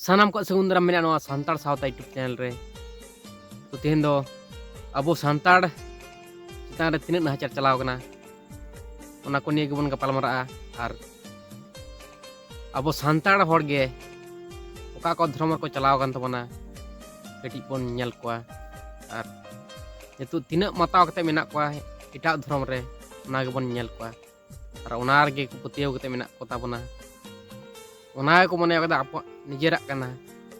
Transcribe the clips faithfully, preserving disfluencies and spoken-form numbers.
ᱥᱟᱱᱟᱢ ᱠᱚᱣᱟᱜ ᱥᱟᱹᱜᱩᱱ ᱫᱟᱨᱟᱢ ᱢᱮᱱᱟᱜᱼᱟ ᱱᱚᱣᱟ ᱥᱟᱱᱛᱟᱲ ᱥᱟᱶᱛᱟ YouTube ᱪᱮᱱᱮᱞ ᱨᱮ᱾ ᱛᱚ ᱛᱮᱦᱮᱧ ᱫᱚ ᱟᱵᱚ ᱥᱟᱱᱛᱟᱲ ᱪᱮᱛᱟᱱ ᱨᱮ ᱛᱤᱱᱟᱹᱜ ᱱᱟᱦᱟᱪᱟᱨ ᱪᱟᱞᱟᱣ ᱠᱟᱱᱟ, ᱚᱱᱟ ᱠᱚ ᱱᱤᱭᱮ ᱜᱮᱵᱚᱱ ᱜᱟᱯᱟᱞ ᱢᱟᱨᱟᱜᱼᱟ᱾ ᱟᱨ ᱟᱵᱚ ᱥᱟᱱᱛᱟᱲ ᱦᱚᱲ ᱜᱮ ᱚᱠᱟ ᱠᱚ ᱫᱷᱚᱨᱚᱢ ᱨᱮᱠᱚ ᱪᱟᱞᱟᱣ ᱟᱠᱟᱱ ᱛᱟᱵᱚᱱᱟ, ᱠᱟᱹᱴᱤᱡ ᱵᱚᱱ ᱧᱮᱞ ᱠᱚᱣᱟ᱾ ᱟᱨ ᱱᱤᱛᱚᱜ ᱛᱤᱱᱟᱹᱜ ᱢᱟᱛᱟᱣ ᱠᱟᱛᱮ ᱢᱮᱱᱟᱜ ᱠᱚᱣᱟ ᱮᱴᱟᱜ ᱫᱷᱚᱨᱚᱢ ᱨᱮ, ᱚᱱᱟ ᱜᱮᱵᱚᱱ ᱧᱮᱞ ᱠᱚᱣᱟ᱾ ᱟᱨ ᱚᱱᱟ ᱨᱮᱜᱮ ᱠᱚ ᱯᱟᱹᱛᱭᱟᱹᱣ ᱠᱟᱛᱮ ᱢᱮᱱᱟᱜ ᱠᱚ ᱛᱟᱵᱚᱱᱟ᱾ ᱚᱱᱟ ᱜᱮᱠᱚ ᱢᱚᱱᱮ ᱠᱟᱫᱟ ᱟᱵᱚᱣᱟᱜ ᱱᱤᱡᱮᱨᱟᱜ ᱠᱟᱱᱟ,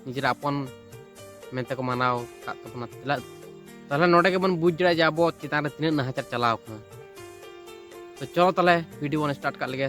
ᱱᱤᱡᱮᱨᱟᱜ ᱟᱯᱚᱱ ᱢᱮᱱᱛᱮ ᱠᱚ ᱢᱟᱱᱟᱣ ᱟᱠᱟᱫ ᱛᱟᱵᱚᱱᱟ᱾ ᱛᱟᱦᱞᱮ, ᱛᱟᱦᱞᱮ ᱱᱚᱰᱮ ᱜᱮᱵᱚᱱ ᱵᱩᱡᱽ ᱫᱟᱲᱮᱭᱟᱜᱼᱟ ᱡᱮ ᱟᱵᱚ ᱪᱮᱛᱟᱱ ᱨᱮ ᱛᱤᱱᱟᱹᱜ ᱱᱟᱦᱟᱪᱟᱨ ᱪᱟᱞᱟᱣ ᱠᱟᱱᱟ᱾ ᱛᱚ ᱪᱚᱞᱚ ᱛᱟᱦᱞᱮ ᱵᱷᱤᱰᱤᱭᱳ ᱵᱚᱱ ᱥᱴᱟᱨᱴ ᱠᱟᱜ ᱞᱮᱜᱮ᱾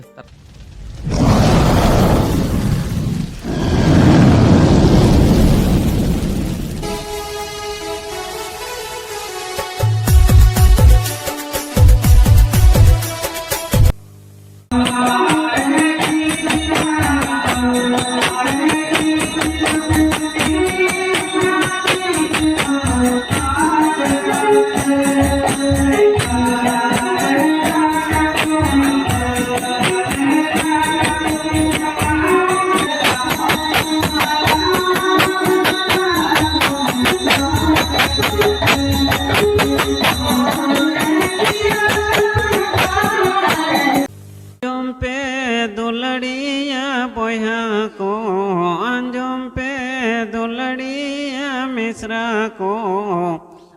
ᱟᱸᱡᱚᱢ ᱯᱮ ᱫᱩᱞᱟᱹᱲᱤᱭᱟᱹ ᱵᱚᱭᱦᱟ ᱠᱚ, ᱟᱸᱡᱚᱢ ᱯᱮ ᱫᱩᱞᱟᱹᱲᱤᱭᱟᱹ ᱢᱤᱥᱨᱟ ᱠᱚ,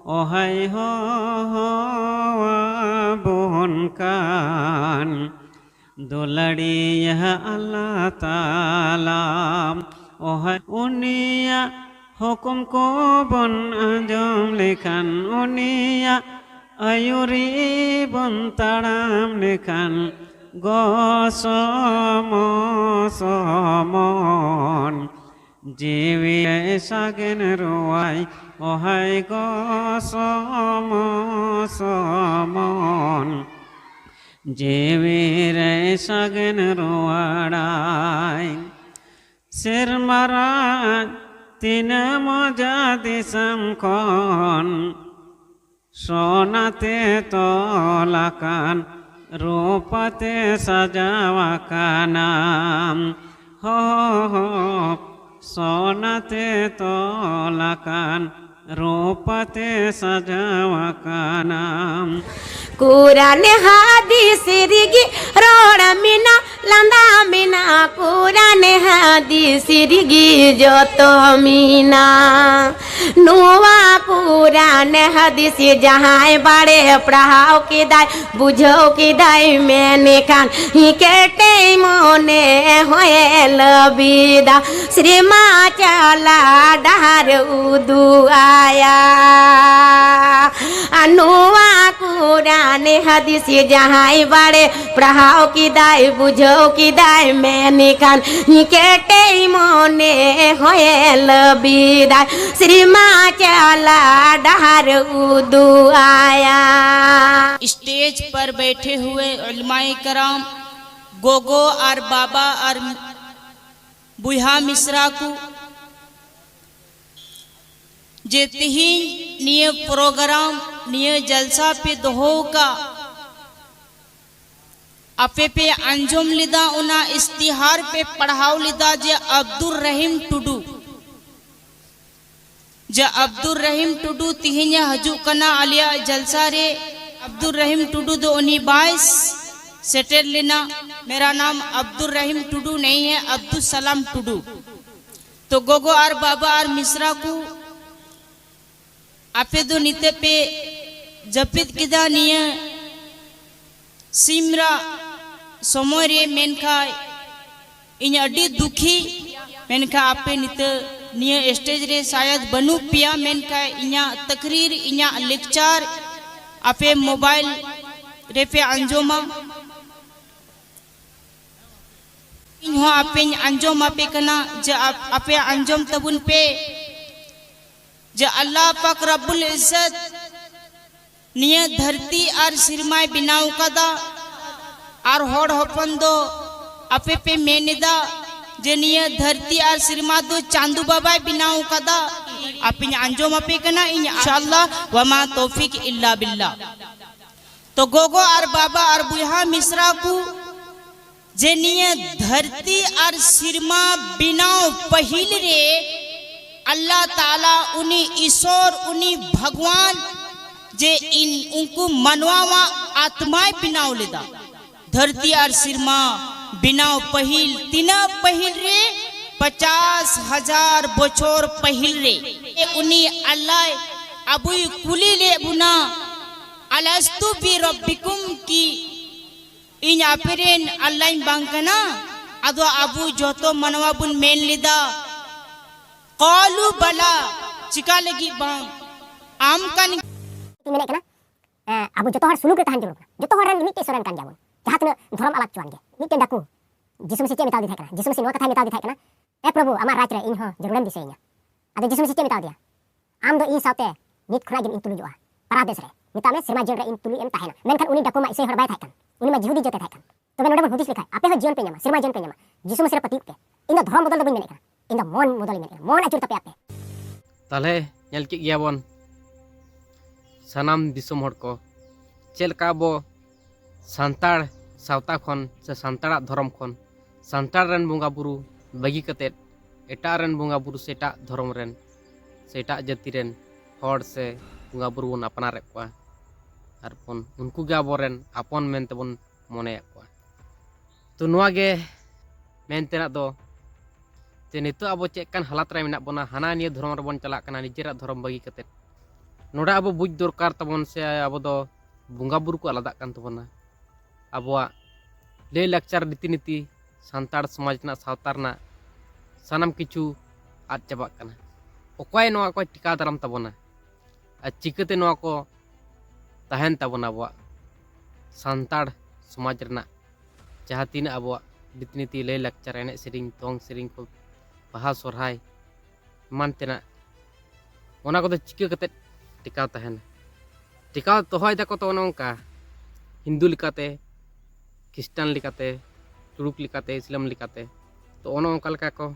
ᱚᱦᱟᱭ ᱦᱚᱦᱚᱣᱟᱵᱚᱱ ᱠᱟᱱ ᱫᱩᱞᱟᱹᱲᱤᱭᱟᱹ ᱟᱞᱞᱟ ᱛᱟᱞᱟ᱾ ᱚᱦᱟᱭ ᱩᱱᱤᱭᱟᱜ ᱦᱩᱠᱩᱢ ᱠᱚᱵᱚᱱ ᱟᱸᱡᱚᱢ ᱞᱮᱠᱷᱟᱱ, ᱩᱱᱤᱭᱟᱜ ᱟᱹᱭᱩᱨᱤ ᱵᱚᱱ ᱛᱟᱲᱟᱢ ᱞᱮᱠᱷᱟᱱ, ᱜᱚᱥᱚᱢᱚ ᱥᱚᱢᱚᱱ ᱡᱤᱣᱤ ᱨᱮ ᱥᱟᱜᱮᱱ ᱨᱩᱣᱟᱹᱲᱟᱭ᱾ ᱚᱦᱟᱭ ᱜᱚᱥᱚᱢᱚ ᱥᱚᱢᱚᱱ ᱡᱤᱣᱤ ᱨᱮ ᱥᱟᱜᱮᱱ ᱨᱩᱣᱟᱹᱲᱟᱭ᱾ ᱥᱮᱨᱢᱟ ᱨᱟᱡᱽ ᱛᱤᱱᱟᱹᱜ ᱢᱚᱡᱟ ᱫᱤᱥᱚᱢ ᱠᱷᱚᱱ, ᱥᱚᱱᱟ ᱛᱮ ᱛᱚᱞ ᱟᱠᱟᱱ, ᱨᱩᱯᱟ ᱛᱮ ᱥᱟᱡᱟᱣ ᱟᱠᱟᱱᱟ᱾ ᱦᱚ, ᱦᱚ, ᱦᱚ᱾ ᱥᱚᱱᱟ ᱛᱮ ᱛᱚᱞ ᱟᱠᱟᱱ, ᱨᱩᱯᱟᱹ ᱛᱮ ᱥᱟᱡᱟᱣ ᱟᱠᱟᱱᱟ᱾ ᱠᱩᱨᱟᱱ ᱦᱟᱫᱤᱥ ᱨᱤᱜᱤ ᱨᱚᱲ ᱢᱮᱱᱟᱜ, ᱞᱟᱸᱫᱟ ᱢᱮᱱᱟᱜ, ᱠᱩᱨᱟᱱ ᱦᱟᱫᱤᱥ ᱨᱤᱜᱤ ᱡᱚᱛᱚ ᱢᱮᱱᱟᱜ᱾ ᱱᱚᱣᱟ ᱠᱩᱨᱟᱱ ᱦᱟᱫᱤᱥ ᱡᱟᱦᱟᱸᱭ ᱵᱟᱲᱮ ᱯᱟᱲᱦᱟᱣ ᱠᱮᱫᱟᱭ, ᱵᱩᱡᱷᱟᱹᱣ ᱠᱮᱫᱟᱭ, ᱢᱮᱱᱠᱷᱟᱱ ᱠᱮᱴᱮᱡ ᱢᱚᱱᱮ ᱦᱚᱸᱭ ᱞᱟᱹᱵᱤᱫᱟ᱾ ᱥᱨᱤᱢᱟ ᱪᱟᱞᱟ ᱰᱟᱦᱟᱨ ᱩᱫᱩᱜ ᱟᱭᱟ᱾ ᱟᱨ ᱱᱚᱣᱟ ᱠᱩᱨᱟᱱ ᱦᱟᱫᱤᱥ ᱡᱟᱦᱟᱸᱭ ᱵᱟᱲᱮ ᱯᱟᱲᱦᱟᱣ ᱠᱮᱫᱟᱭ, ᱵᱩᱡᱷᱟᱹᱣ ᱠᱮᱫᱟᱭ, ᱢᱮᱱᱠᱷᱟᱱ ᱠᱮᱴᱮᱡ ᱢᱚᱱᱮ ᱦᱚᱸᱭ ᱞᱟᱹᱵᱤᱫᱟᱭ᱾ ᱥᱨᱤᱢᱟ ᱪᱟᱞᱟ ᱰᱟᱦᱟᱨ ᱩᱫᱩᱜ ᱟᱭᱟ᱾ स्टेज पर बैठे हुए उलमाए कराम, ᱜᱚᱜᱚ ᱟᱨ ᱵᱟᱵᱟ ᱟᱨ ᱵᱚᱭᱦᱟ ᱢᱤᱥᱨᱟ ᱠᱚ, ᱡᱮ ᱛᱤᱦᱤᱧ ᱱᱤᱭᱟᱹ ᱯᱨᱳᱜᱨᱟᱢ, ᱱᱤᱭᱟᱹ ᱡᱟᱞᱥᱟ ᱯᱮ ᱫᱚᱦᱚ ᱟᱠᱟᱫ, ᱟᱯᱮ ᱯᱮ ᱟᱸᱡᱚᱢ ᱞᱮᱫᱟ, ᱚᱱᱟ ᱤᱥᱛᱤᱦᱟᱨ ᱯᱮ ᱯᱟᱲᱦᱟᱣ ᱞᱮᱫᱟ ᱡᱮ ᱟᱵᱫᱩᱨ ᱨᱟᱦᱤᱢ ᱴᱩᱰᱩ, ᱡᱮ ᱟᱵᱫᱩᱨ ᱨᱟᱦᱤᱢ ᱴᱩᱰᱩ ᱛᱤᱦᱤᱧᱮ ᱦᱤᱡᱩᱜ ᱠᱟᱱᱟ ᱟᱞᱮᱭᱟᱜ ᱡᱟᱞᱥᱟ ᱨᱮ᱾ ᱟᱵᱫᱩᱨ ᱨᱟᱦᱤᱢ ᱴᱩᱰᱩ ᱫᱚ ᱩᱱᱤ ᱵᱟᱭ ᱥᱮᱴᱮᱨ ᱞᱮᱱᱟ᱾ ᱢᱮᱨᱟ ᱱᱟᱢ ᱟᱵᱫᱩᱨ ᱨᱟᱦᱤᱢ ᱴᱩᱰᱩ ᱱᱟᱦᱤ ᱦᱮ, ᱟᱵᱫᱩᱥ ᱥᱟᱞᱟᱢ ᱴᱩᱰᱩ᱾ ᱛᱚ ᱜᱚᱜᱚ ᱟᱨ ᱵᱟᱵᱟ ᱟᱨ ᱢᱤᱥᱨᱟ ᱠᱚ, ᱟᱯᱮ ᱫᱚ ᱱᱤᱛᱚᱜ ᱯᱮ ᱡᱟᱹᱯᱤᱫ ᱠᱮᱫᱟ ᱱᱤᱭᱟᱹ ᱥᱤᱢᱨᱟ ᱥᱚᱢᱚᱭ ᱨᱮ, ᱢᱮᱱᱠᱷᱟᱡ ᱤᱧ ᱟᱹᱰᱤ ᱫᱩᱠᱷᱤ, ᱢᱮᱱᱠᱷᱟᱡ ᱟᱯᱮ ᱱᱤᱛᱚᱜ ᱱᱤᱭᱟᱹ ᱥᱴᱮᱡ ᱨᱮ ᱥᱟᱭᱟᱫ ᱵᱟᱹᱱᱩᱜ ᱯᱮᱭᱟ, ᱢᱮᱱᱠᱷᱟᱡ ᱤᱧᱟᱹᱜ ᱛᱟᱠᱨᱤᱨ, ᱤᱧᱟᱹᱜ ᱞᱮᱠᱪᱟᱨ ᱟᱯᱮ ᱢᱳᱵᱟᱭᱤᱞ ᱨᱮᱯᱮ ᱟᱸᱡᱚᱢᱟ᱾ ᱤᱧ ᱦᱚᱸ ᱟᱯᱮᱧ ᱟᱸᱡᱚᱢ ᱟᱯᱮ ᱠᱟᱱᱟ ᱡᱮ ᱟᱯ-, ᱟᱯᱮ ᱟᱸᱡᱚᱢ ᱛᱟᱵᱚᱱ ᱯᱮ ᱡᱮ ᱟᱞᱞᱟᱦ ᱯᱟᱠ ᱨᱟᱵᱵᱩᱞ ᱤᱡᱡᱚᱛ ᱱᱤᱭᱟᱹ ᱫᱷᱟᱹᱨᱛᱤ ᱟᱨ ᱥᱤᱨᱢᱟᱭ ᱵᱮᱱᱟᱣ ᱠᱟᱫᱟ, ᱟᱨ ᱦᱚᱲ ᱦᱚᱯᱚᱱ ᱫᱚ ᱟᱯᱮ ᱯᱮ ᱢᱮᱱ ᱮᱫᱟ ᱡᱮ ᱱᱤᱭᱟᱹ ᱫᱷᱟᱹᱨᱛᱤ ᱟᱨ ᱥᱤᱨᱢᱟ ᱫᱚ ᱪᱟᱸᱫᱩ ᱵᱟᱵᱟᱭ ᱵᱮᱱᱟᱣ ᱠᱟᱫᱟ᱾ ᱟᱯᱮᱧ ᱟᱸᱡᱚᱢ ᱟᱯᱮ ᱠᱟᱱᱟ, ᱤᱧ ᱤᱱᱥᱟᱞᱞᱟᱦ, ᱣᱟᱢᱟ ᱛᱚᱣᱯᱤᱠ ᱤᱞᱞᱟ ᱵᱤᱞᱞᱟᱦ᱾ ᱛᱚ ᱜᱚᱜᱚ ᱟᱨ ᱵᱟᱵᱟ ᱟᱨ ᱵᱚᱭᱦᱟ ᱢᱤᱥᱨᱟ ᱠᱚ, ᱡᱮ ᱱᱤᱭᱟᱹ ᱫᱷᱟᱹᱨᱛᱤ ᱟᱨ ᱥᱤᱨᱢᱟ ᱵᱮᱱᱟᱣ ᱯᱟᱹᱦᱤᱞ ᱨᱮ ᱟᱞᱞᱟᱦ ᱛᱟᱞᱟ, ᱩᱱᱤ ᱤᱥᱚᱨ, ᱩᱱᱤ ᱵᱷᱟᱜᱽᱣᱟᱱ, ᱡᱮ ᱤᱱ ᱩᱱᱠᱩ ᱢᱟᱱᱣᱟᱣᱟᱜ ᱟᱛᱢᱟᱭ ᱵᱮᱱᱟᱣ ᱞᱮᱫᱟ᱾ ᱫᱷᱟᱹᱨᱛᱤ ᱟᱨ ᱥᱤᱨᱢᱟ ᱵᱮᱱᱟᱣ ᱯᱟᱹᱦᱤᱞ, ᱛᱤᱱᱟᱹᱜ ᱯᱟᱹᱦᱤᱞ ᱨᱮ? ᱯᱚᱪᱟᱥ ᱦᱟᱡᱟᱨ ᱵᱚᱪᱷᱚᱨ ᱯᱟᱹᱦᱤᱞ ᱨᱮ᱾ ᱩᱱᱤ ᱟᱞᱞᱟᱦ ᱟᱵᱚᱭ ᱠᱩᱞᱤ ᱞᱮᱫ ᱵᱚᱱᱟ, ᱟᱞᱟᱥᱛᱩ ᱵᱤ ᱨᱚᱵᱵᱤᱠᱩᱢ, ᱠᱤ ᱤᱧ ᱟᱯᱮ ᱨᱮᱱ ᱟᱞᱞᱟᱦᱧ ᱵᱟᱝ ᱠᱟᱱᱟ? ᱟᱫᱚ ᱟᱵᱚ ᱡᱚᱛᱚ ᱢᱟᱱᱣᱟ ᱵᱚᱱ ᱢᱮᱱ ᱞᱮᱫᱟ, ᱠᱟᱞᱩ ᱵᱟᱞᱟ, ᱪᱤᱠᱟ ᱞᱟᱹᱜᱤᱫ ᱵᱟᱝ, ᱟᱢ ᱠᱟᱱ᱾ ᱤᱧ ᱢᱮᱱᱮᱫ ᱠᱟᱱᱟ, ᱮᱸ, ᱟᱵᱚ ᱡᱚᱛᱚ ᱦᱚᱲ ᱥᱩᱞᱩᱠ ᱨᱮ ᱛᱟᱦᱮᱱ ᱡᱟᱹᱨᱩᱲ ᱠᱟᱱᱟ᱾ ᱡᱚᱛᱚ ᱦᱚᱲ ᱨᱮᱱ ᱢᱤᱫᱴᱮᱡ ᱥᱚᱨᱮᱱ ᱠᱟᱱ ᱜᱮᱭᱟᱵᱚᱱ, ᱡᱟᱦᱟᱸ ᱛᱤᱱᱟᱹᱜ ᱫᱷᱚᱨᱚᱢ ᱟᱞᱟᱜᱽ ᱪᱚᱣᱟᱱ ᱜᱮ᱾ ᱢᱤᱫᱴᱮᱱ ᱰᱟᱠᱩ ᱡᱤᱥᱩ ᱢᱟᱹᱥᱤ ᱪᱮᱫ ᱢᱮᱛᱟᱣ ᱫᱮ ᱛᱟᱦᱮᱸ ᱠᱟᱱᱟ? ᱡᱤᱥᱩ ᱢᱟᱹᱥᱤ ᱱᱚᱣᱟ ᱠᱟᱛᱷᱟᱭ ᱢᱮᱛᱟᱣ ᱫᱮ ᱛᱟᱦᱮᱸ ᱠᱟᱱᱟ, "ᱮ ᱯᱨᱚᱵᱷᱩ, ᱟᱢᱟᱜ ᱨᱟᱡᱽ ᱨᱮ ᱤᱧ ᱦᱚᱸ ᱡᱟᱹᱨᱩᱲᱮᱢ ᱫᱤᱥᱟᱹᱭᱤᱧᱟ᱾" ᱟᱫᱚ ᱡᱤᱥᱩ ᱢᱟᱹᱥᱤ ᱪᱮᱫ ᱢᱮᱛᱟᱣ ᱫᱮᱭᱟ? "ᱟᱢ ᱫᱚ ᱤᱧ ᱥᱟᱶᱛᱮ ᱱᱤᱛ ᱠᱷᱚᱱᱟᱜ ᱜᱮᱢ ᱤᱧ ᱛᱩᱞᱩᱡᱚᱜᱼᱟ, ᱯᱟᱨᱟᱫᱮᱥ ᱨᱮ, ᱢᱮᱛᱟᱜ ᱢᱮ ᱥᱮᱨᱢᱟ ᱡᱤᱭᱚᱱ ᱨᱮ ᱤᱧ ᱛᱩᱞᱩᱡ ᱮᱢ ᱛᱟᱦᱮᱱᱟ᱾" ᱢᱮᱱᱠᱷᱟᱱ ᱩᱱᱤ ᱰᱟᱠᱩ ᱢᱟ ᱤᱥᱟᱹᱭ ᱦᱚᱲ ᱵᱟᱭ ᱛᱟᱦᱮᱸ ᱠᱟᱱ, ᱩᱱᱤ ᱢᱟ ᱡᱤᱦᱩᱫᱤ ᱡᱟᱹᱛ ᱮ ᱛᱟᱦᱮᱸ ᱠᱟᱱ᱾ "ᱛᱚᱵᱮ ᱱᱚᱰᱮ ᱵᱚᱱ ᱦᱩᱫᱤᱥ ᱞᱮᱠᱷᱟᱡ, ᱟᱯᱮ ᱦᱚᱸ ᱡᱤᱭᱚᱱ ᱯᱮ ᱧᱟᱢᱟ, ᱥᱮᱨᱢᱟ ᱡᱤᱭᱚᱱ ᱯᱮ ᱧᱟᱢᱟ, ᱡᱤᱥᱩ ᱢᱟᱹᱥᱤ ᱨᱮ ᱯᱟᱹᱛᱭᱟᱹᱜ ᱯᱮ᱾ ᱤᱧ ᱫᱚ ᱫᱷᱚᱨᱚᱢ ᱵᱚᱫᱚᱞ ᱫᱚ ᱵᱟᱹᱧ ᱢᱮᱱᱮᱫ ᱠᱟᱱᱟ, ᱤᱧ ᱫᱚ ᱢᱚᱱ ᱵᱚᱫᱚᱞ ᱤᱧ ᱢᱮᱱᱮᱫ ᱠᱟᱱᱟ, ᱢᱚᱱ ᱟᱹᱪᱩᱨ ᱛᱟᱯᱮ ᱟᱯᱮ᱾" ᱛᱟᱦᱞᱮ ᱧᱮᱞ ᱠᱮᱫ ᱜᱮᱭᱟ ᱵᱚᱱ ᱥᱟᱱᱟᱢ ᱫᱤᱥᱚᱢ ᱦᱚᱲ ᱠᱚ, ᱪᱮᱫ ᱞᱮᱠᱟ ᱟᱵᱚ ᱥᱟᱱᱛᱟᱲ ᱥᱟᱶᱛᱟ ᱠᱷᱚᱱ ᱥᱮ ᱥᱟᱱᱛᱟᱲᱟᱜ ᱫᱷᱚᱨᱚᱢ ᱠᱷᱚᱱ ᱥᱟᱱᱛᱟᱲ ᱨᱮᱱ ᱵᱚᱸᱜᱟ ᱵᱩᱨᱩ ᱵᱟᱹᱜᱤ ᱠᱟᱛᱮᱫ ᱮᱴᱟᱜ ᱨᱮᱱ ᱵᱚᱸᱜᱟ ᱵᱩᱨᱩ ᱥᱮ ᱮᱴᱟᱜ ᱫᱷᱚᱨᱚᱢ ᱨᱮᱱ ᱥᱮ ᱮᱴᱟᱜ ᱡᱟᱹᱛᱤ ᱨᱮᱱ ᱦᱚᱲ ᱥᱮ ᱵᱚᱸᱜᱟ ᱵᱩᱨᱩ ᱵᱚᱱ ᱟᱯᱱᱟᱨᱮᱫ ᱠᱚᱣᱟ ᱟᱨ ᱵᱚᱱ ᱩᱱᱠᱩ ᱜᱮ ᱟᱵᱚᱨᱮᱱ ᱟᱯᱚᱱ ᱢᱮᱱᱛᱮ ᱵᱚᱱ ᱢᱚᱱᱮᱭᱮᱫ ᱠᱚᱣᱟ᱾ ᱛᱚ ᱱᱚᱣᱟ ᱜᱮ ᱢᱮᱱ ᱛᱮᱱᱟᱜ ᱫᱚ, ᱡᱮ ᱱᱤᱛᱚᱜ ᱟᱵᱚ ᱪᱮᱫ ᱠᱟᱱ ᱦᱟᱞᱟᱛ ᱨᱮ ᱢᱮᱱᱟᱜ ᱵᱚᱱᱟ, ᱦᱟᱱᱟ ᱱᱤᱭᱟᱹ ᱫᱷᱚᱨᱚᱢ ᱨᱮᱵᱚᱱ ᱪᱟᱞᱟᱜ ᱠᱟᱱᱟ ᱱᱤᱡᱮᱨᱟᱜ ᱫᱷᱚᱨᱚᱢ ᱵᱟᱹᱜᱤ ᱠᱟᱛᱮᱫ᱾ ᱱᱚᱰᱮ ᱟᱵᱚ ᱵᱩᱡᱽ ᱫᱚᱨᱠᱟᱨ ᱛᱟᱵᱚᱱ ᱥᱮ ᱟᱵᱚ ᱫᱚ ᱵᱚᱸᱜᱟ ᱵᱩᱨᱩ ᱠᱚ ᱟᱞᱟᱫᱟᱜ ᱠᱟᱱ ᱛᱟᱵᱚᱱᱟ, ᱟᱵᱚᱣᱟᱜ ᱞᱟᱹᱭ ᱞᱟᱠᱪᱟᱨ ᱨᱤᱛᱤ ᱱᱤᱛᱤ ᱥᱟᱱᱛᱟᱲ ᱥᱚᱢᱟᱡᱽ ᱨᱮᱱᱟᱜ, ᱥᱟᱶᱛᱟ ᱨᱮᱱᱟᱜ ᱥᱟᱱᱟᱢ ᱠᱤᱪᱷᱩ ᱟᱫ ᱪᱟᱵᱟᱜ ᱠᱟᱱᱟ᱾ ᱚᱠᱚᱭ ᱱᱚᱣᱟ ᱠᱚᱭ ᱴᱤᱠᱟᱣ ᱫᱟᱨᱟᱢ ᱛᱟᱵᱚᱱᱟ? ᱟᱨ ᱪᱤᱠᱟᱹᱛᱮ ᱱᱚᱣᱟ ᱠᱚ ᱛᱟᱦᱮᱱ ᱛᱟᱵᱚᱱᱟ? ᱟᱵᱚᱣᱟᱜ ᱥᱟᱱᱛᱟᱲ ᱥᱚᱢᱟᱡᱽ ᱨᱮᱱᱟᱜ ᱡᱟᱦᱟᱸ ᱛᱤᱱᱟᱹᱜ ᱟᱵᱚᱣᱟᱜ ᱨᱤᱛᱤ ᱱᱤᱛᱤ, ᱞᱟᱹᱭ ᱞᱟᱠᱪᱟᱨ, ᱮᱱᱮᱡ ᱥᱮᱨᱮᱧ, ᱫᱚᱝ ᱥᱮᱨᱮᱧ ᱠᱚ, ᱵᱟᱦᱟ ᱥᱚᱨᱦᱟᱭ ᱮᱢᱟᱱ ᱛᱮᱱᱟᱜ, ᱚᱱᱟ ᱠᱚᱫᱚ ᱪᱤᱠᱟᱹ ᱠᱟᱛᱮᱫ ᱴᱤᱠᱟᱣ ᱛᱟᱦᱮᱱᱟ? ᱴᱤᱠᱟᱣ ᱫᱚᱦᱚᱭ ᱫᱟᱠᱚ ᱛᱚ ᱚᱱᱮ ᱚᱱᱠᱟ ᱦᱤᱱᱫᱩ ᱞᱮᱠᱟᱛᱮ, ᱠᱷᱨᱤᱥᱴᱟᱱ ᱞᱮᱠᱟᱛᱮ, ᱛᱩᱲᱩᱠ ᱞᱮᱠᱟᱛᱮ, ᱤᱥᱞᱟᱢ ᱞᱮᱠᱟᱛᱮ, ᱛᱚ ᱚᱱᱮ ᱚᱱᱠᱟ ᱞᱮᱠᱟ ᱠᱚ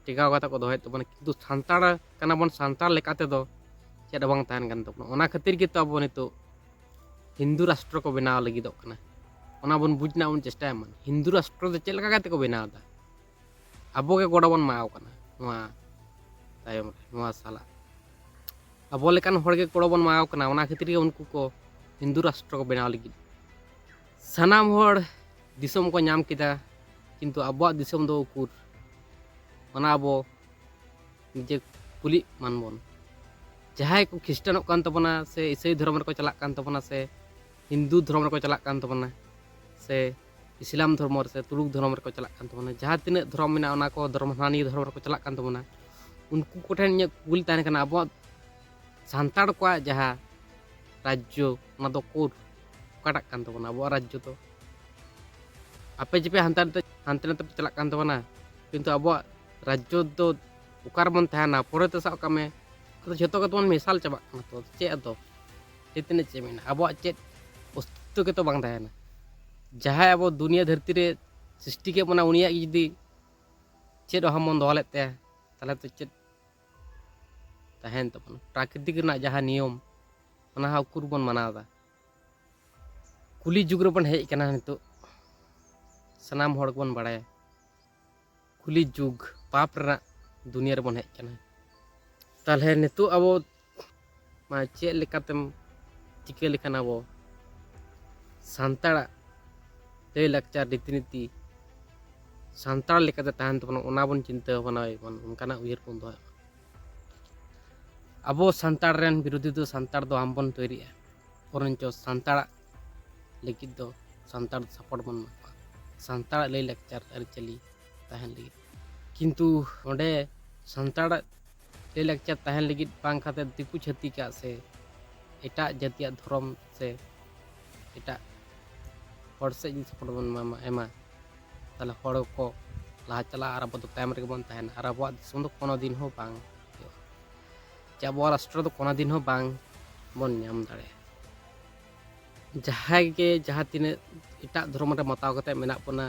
ᱴᱤᱠᱟᱣ ᱠᱟᱛᱮ ᱠᱚ ᱫᱚᱦᱚᱭᱮᱫ ᱛᱟᱵᱚᱱᱟ, ᱠᱤᱱᱛᱩ ᱥᱟᱱᱛᱟᱲ ᱠᱟᱱᱟ ᱵᱚᱱ, ᱥᱟᱱᱛᱟᱲ ᱞᱮᱠᱟ ᱛᱮᱫᱚ ᱪᱮᱫ ᱦᱚᱸ ᱵᱟᱝ ᱛᱟᱦᱮᱱ ᱠᱟᱱ ᱛᱟᱵᱚᱱᱟ᱾ ᱚᱱᱟ ᱠᱷᱟᱹᱛᱤᱨ ᱜᱮᱛᱚ ᱟᱵᱚ ᱱᱤᱛᱚᱜ ᱦᱤᱱᱫᱩ ᱨᱟᱥᱴᱨᱚ ᱠᱚ ᱵᱮᱱᱟᱣ ᱞᱟᱹᱜᱤᱫᱚᱜ ᱠᱟᱱᱟ᱾ ᱚᱱᱟ ᱵᱚᱱ ᱵᱩᱡᱽ ᱨᱮᱱᱟᱜ ᱵᱚᱱ ᱪᱮᱥᱴᱟᱭᱟ᱾ ᱢᱟ, ᱦᱤᱱᱫᱩ ᱨᱟᱥᱴᱨᱚ ᱫᱚ ᱪᱮᱫ ᱞᱮᱠᱟ ᱠᱟᱛᱮ ᱠᱚ ᱵᱮᱱᱟᱣ ᱮᱫᱟ? ᱟᱵᱚ ᱜᱮ ᱜᱚᱲᱚ ᱵᱚᱱ ᱮᱢᱟᱣ ᱠᱟᱱᱟ ᱱᱚᱣᱟ ᱛᱟᱭᱚᱢ ᱨᱮ, ᱱᱚᱣᱟ ᱥᱟᱞᱟᱜ᱾ ᱟᱵᱚ ᱞᱮᱠᱟᱱ ᱦᱚᱲ ᱜᱮ ᱜᱚᱲᱚ ᱵᱚᱱ ᱮᱢᱟᱣ ᱠᱟᱱᱟ, ᱚᱱᱟ ᱠᱷᱟᱹᱛᱤᱨ ᱜᱮ ᱩᱱᱠᱩ ᱠᱚ ᱦᱤᱱᱫᱩ ᱨᱟᱥᱴᱨᱚ ᱠᱚ ᱵᱮᱱᱟᱣ ᱞᱟᱹᱜᱤᱫ᱾ ᱥᱟᱱᱟᱢ ᱦᱚᱲ ᱫᱤᱥᱚᱢ ᱠᱚ ᱧᱟᱢ ᱠᱮᱫᱟ, ᱠᱤᱱᱛᱩ ᱟᱵᱚᱣᱟᱜ ᱫᱤᱥᱚᱢ ᱫᱚ ᱩᱠᱩᱨ? ᱚᱱᱟ ᱟᱵᱚ ᱱᱤᱡᱮ ᱠᱩᱞᱤᱜ ᱢᱟᱱ ᱵᱚᱱ᱾ ᱡᱟᱦᱟᱸᱭ ᱠᱚ ᱠᱷᱨᱤᱥᱴᱟᱱᱚᱜ ᱠᱟᱱ ᱛᱟᱵᱚᱱᱟ, ᱥᱮ ᱤᱥᱟᱹᱭ ᱫᱷᱚᱨᱚᱢ ᱨᱮᱠᱚ ᱪᱟᱞᱟᱜ ᱠᱟᱱ ᱛᱟᱵᱚᱱᱟ, ᱥᱮ ᱦᱤᱱᱫᱩ ᱫᱷᱚᱨᱚᱢ ᱨᱮᱠᱚ ᱪᱟᱞᱟᱜ ᱠᱟᱱ ᱛᱟᱵᱚᱱᱟ, ᱥᱮ ᱤᱥᱞᱟᱢ ᱫᱷᱚᱨᱢᱚ ᱨᱮ, ᱥᱮ ᱛᱩᱲᱩᱠ ᱫᱷᱚᱨᱚᱢ ᱨᱮᱠᱚ ᱪᱟᱞᱟᱜ ᱠᱟᱱ ᱛᱟᱵᱚᱱᱟ, ᱡᱟᱦᱟᱸ ᱛᱤᱱᱟᱹᱜ ᱫᱷᱚᱨᱚᱢ ᱢᱮᱱᱟᱜᱼᱟ, ᱚᱱᱟ ᱠᱚ ᱫᱷᱚᱨᱚᱢ, ᱦᱟᱱᱟ ᱱᱤᱭᱟᱹ ᱫᱷᱚᱨᱚᱢ ᱨᱮᱠᱚ ᱪᱟᱞᱟᱜ ᱠᱟᱱ ᱛᱟᱵᱚᱱᱟ, ᱩᱱᱠᱩ ᱠᱚᱴᱷᱮᱱ ᱤᱧᱟᱹᱜ ᱠᱩᱠᱞᱤ ᱛᱟᱦᱮᱱ ᱠᱟᱱᱟ, ᱟᱵᱚᱣᱟᱜ ᱥᱟᱱᱛᱟᱲ ᱠᱚᱣᱟᱜ ᱡᱟᱦᱟᱸ ᱨᱟᱡᱽᱡᱚ, ᱚᱱᱟ ᱫᱚ ᱩᱠᱩᱨ? ᱚᱠᱟᱴᱟᱜ ᱠᱟᱱ ᱛᱟᱵᱚᱱᱟ ᱟᱵᱚᱣᱟᱜ ᱨᱟᱡᱽᱡᱚ ᱫᱚ? ᱟᱯᱮ ᱡᱮᱯᱮ ᱦᱟᱱᱛᱮ ᱱᱟᱛᱮ, ᱦᱟᱱᱛᱮ ᱱᱟᱛᱮ ᱯᱮ ᱪᱟᱞᱟᱜ ᱠᱟᱱ ᱛᱟᱵᱚᱱᱟ, ᱠᱤᱱᱛᱩ ᱟᱵᱚᱣᱟᱜ ᱨᱟᱡᱽᱡᱚ ᱫᱚ ᱚᱠᱟ ᱨᱮᱵᱚᱱ ᱛᱟᱦᱮᱱᱟ? ᱯᱚᱨᱮᱛᱮ ᱥᱟᱵ ᱠᱟᱜ ᱢᱮ, ᱟᱫᱚ ᱡᱷᱚᱛᱚ ᱜᱮᱛᱚ ᱵᱚᱱ ᱢᱮᱥᱟᱞ ᱪᱟᱵᱟᱜ ᱠᱟᱱᱟ᱾ ᱛᱚ ᱪᱮᱫ ᱟᱫᱚ, ᱪᱮᱫ ᱛᱤᱱᱟᱹᱜ ᱪᱮᱫ ᱢᱮᱱᱟᱜᱼᱟ? ᱟᱵᱚᱣᱟᱜ ᱪᱮᱫ ᱚᱥᱛᱤᱛᱛᱚ ᱜᱮᱛᱚ ᱵᱟᱝ ᱛᱟᱦᱮᱱᱟ᱾ ᱡᱟᱦᱟᱸᱭ ᱟᱵᱚ ᱫᱩᱱᱤᱭᱟᱹ ᱫᱷᱟᱹᱨᱛᱤ ᱨᱮ ᱥᱨᱤᱥᱴᱤ ᱠᱮᱫ ᱵᱚᱱᱟ, ᱩᱱᱤᱭᱟᱜ ᱜᱮ ᱡᱩᱫᱤ ᱪᱮᱫ ᱚᱦᱚᱢ ᱵᱚᱱ ᱫᱚᱦᱚ ᱞᱮᱫ ᱛᱟᱭᱟ, ᱛᱟᱦᱚᱞᱮ ᱛᱚ ᱪᱮᱫ ᱛᱟᱦᱮᱱ ᱛᱟᱵᱚᱱᱟ? ᱯᱨᱟᱠᱨᱤᱛᱤᱠ ᱨᱮᱱᱟᱜ ᱡᱟᱦᱟᱸ ᱱᱤᱭᱚᱢ, ᱚᱱᱟ ᱦᱚᱸ ᱩᱠᱩᱨ ᱵᱚᱱ ᱢᱟᱱᱟᱣ ᱮᱫᱟ? ᱠᱩᱞᱤ ᱡᱩᱜᱽ ᱨᱮᱵᱚᱱ ᱦᱮᱡ ᱟᱠᱟᱱᱟ ᱱᱤᱛᱚᱜ, ᱥᱟᱱᱟᱢ ᱦᱚᱲ ᱜᱮᱵᱚᱱ ᱵᱟᱲᱟᱭᱟ᱾ ᱠᱩᱞᱤ ᱡᱩᱜᱽ, ᱯᱟᱯ ᱨᱮᱱᱟᱜ ᱫᱩᱱᱤᱭᱟᱹ ᱨᱮᱵᱚᱱ ᱦᱮᱡ ᱟᱠᱟᱱᱟ᱾ ᱛᱟᱦᱚᱞᱮ ᱱᱤᱛᱚᱜ ᱟᱵᱚ ᱢᱟ ᱪᱮᱫ ᱞᱮᱠᱟᱛᱮᱢ ᱪᱤᱠᱟᱹ ᱞᱮᱠᱷᱟᱱ ᱟᱵᱚ ᱥᱟᱱᱛᱟᱲᱟᱜ ᱞᱟᱹᱭᱼᱞᱟᱠᱪᱟᱨ, ᱨᱤᱛᱤᱱᱤᱛᱤ ᱥᱟᱱᱛᱟᱲ ᱞᱮᱠᱟᱛᱮ ᱛᱟᱦᱮᱱ ᱛᱟᱵᱚᱱᱟ, ᱚᱱᱟ ᱵᱚᱱ ᱪᱤᱱᱛᱟᱹ ᱵᱷᱟᱵᱽᱱᱟᱭ ᱢᱟ, ᱚᱱᱠᱟᱱᱟᱜ ᱩᱭᱦᱟᱹᱨ ᱵᱚᱱ ᱫᱚᱦᱚᱭ ᱢᱟ᱾ ᱟᱵᱚ ᱥᱟᱱᱛᱟᱲ ᱨᱮᱱ ᱵᱤᱨᱳᱫᱷᱤ ᱫᱚ ᱥᱟᱱᱛᱟᱲ ᱫᱚ ᱵᱟᱝ ᱵᱚᱱ ᱛᱳᱭᱨᱤᱜᱼᱟ, ᱵᱚᱨᱚᱱᱪᱚ ᱥᱟᱱᱛᱟᱲᱟᱜ ᱞᱟᱹᱜᱤᱫ ᱫᱚ ᱥᱟᱱᱛᱟᱲ ᱫᱚ ᱥᱟᱯᱳᱨᱴ ᱵᱚᱱ ᱮᱢᱟ ᱠᱚᱣᱟ, ᱥᱟᱱᱛᱟᱲᱟᱜ ᱞᱟᱹᱭᱼᱞᱟᱠᱪᱟᱨ ᱟᱹᱨᱤᱪᱟᱹᱞᱤ ᱛᱟᱦᱮᱱ ᱞᱟᱹᱜᱤᱫ᱾ ᱠᱤᱱᱛᱩ ᱚᱸᱰᱮ ᱥᱟᱱᱛᱟᱲᱟᱜ ᱞᱟᱹᱭᱼᱞᱟᱠᱪᱟᱨ ᱛᱟᱦᱮᱱ ᱞᱟᱹᱜᱤᱫ ᱵᱟᱝ ᱠᱟᱛᱮ ᱫᱤᱠᱩ ᱪᱷᱟᱹᱛᱤᱠᱟᱜ ᱥᱮ ᱮᱴᱟᱜ ᱡᱟᱹᱛᱤᱭᱟᱜ ᱫᱷᱚᱨᱚᱢ ᱥᱮ ᱮᱴᱟᱜ ᱦᱚᱲ ᱥᱮᱫ ᱡᱩᱫᱤ ᱥᱟᱯᱳᱨᱴ ᱵᱚᱱ ᱮᱢᱟ, ᱮᱢᱟ, ᱛᱟᱦᱚᱞᱮ ᱦᱚᱲ ᱠᱚ ᱞᱟᱦᱟ ᱪᱟᱞᱟᱜᱼᱟ ᱟᱨ ᱟᱵᱚ ᱫᱚ ᱛᱟᱭᱚᱢ ᱨᱮᱜᱮ ᱵᱚᱱ ᱛᱟᱦᱮᱱᱟ᱾ ᱟᱨ ᱟᱵᱚᱣᱟᱜ ᱫᱤᱥᱚᱢ ᱫᱚ ᱠᱳᱱᱳ ᱫᱤᱱ ᱦᱚᱸ ᱵᱟᱝ ᱦᱩᱭᱩᱜᱼᱟ, ᱪᱮ ᱟᱵᱚᱣᱟᱜ ᱨᱟᱥᱴᱨᱚ ᱫᱚ ᱠᱳᱱᱳ ᱫᱤᱱ ᱦᱚᱸ ᱵᱟᱝ ᱵᱚᱱ ᱧᱟᱢ ᱫᱟᱲᱮᱭᱟᱜᱼᱟ᱾ ᱡᱟᱦᱟᱸᱭ ᱜᱮ ᱡᱟᱦᱟᱸ ᱛᱤᱱᱟᱹᱜ ᱮᱴᱟᱜ ᱫᱷᱚᱨᱚᱢ ᱨᱮ ᱢᱟᱛᱟᱣ ᱠᱟᱛᱮ ᱢᱮᱱᱟᱜ ᱵᱚᱱᱟ,